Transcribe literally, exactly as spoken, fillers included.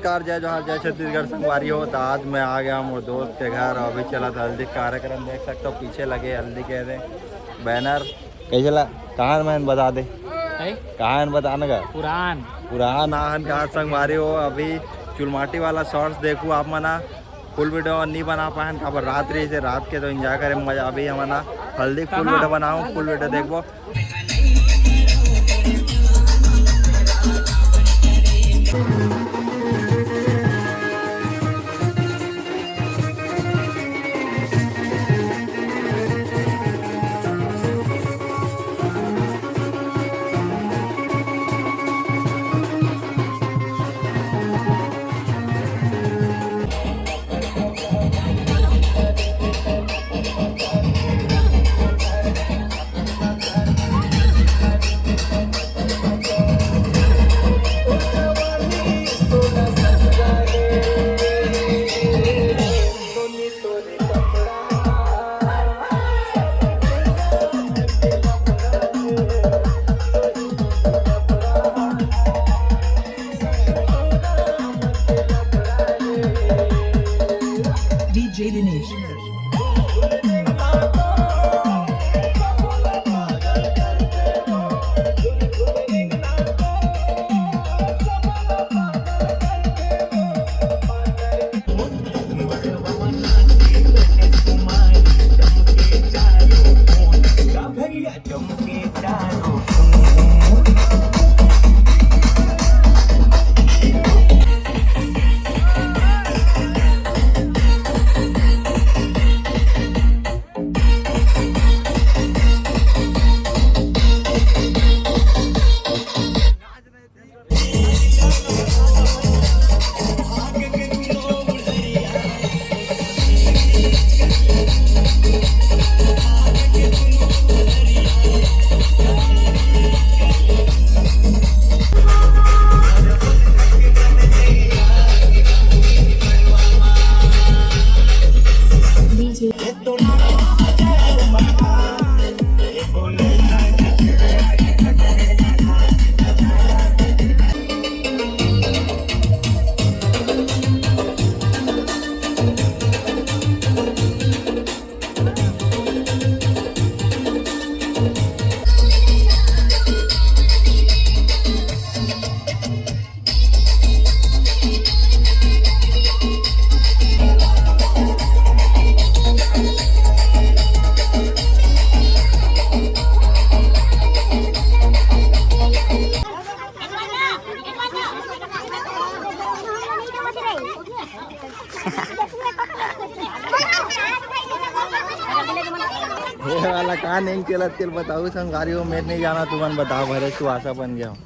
नमस्कार, जय जोहार, जय छत्तीसगढ़ संगवारी हो। तो आज मैं आ गया हूँ मोर दोस्त के घर। अभी चलत हल्दी कार्यक्रम, देख सकते हो पीछे लगे हल्दी के दे बैनर। कैसे ला? कहाँ मन बता दे? है? कहाँ मन बता ना का? पुरान। पुरान आहन कहाँ संगवारी हो। अभी चुलमाटी वाला शॉर्ट्स देखू आप मना। फुल वीडियो नहीं बना पाएन, काबर रात रही से, रात के तो एंजॉय करे मजा। अभी हमन ना हल्दी फुल कहाँ? वीडियो बनाओ, फुल वीडियो देखबो। DJ Dinesh. ये वाला का नहीं चलत, तेल बताऊ संगवारी हो, मैं नहीं जाना, तुमन बताओ, भरे सुहासा बन गया हो।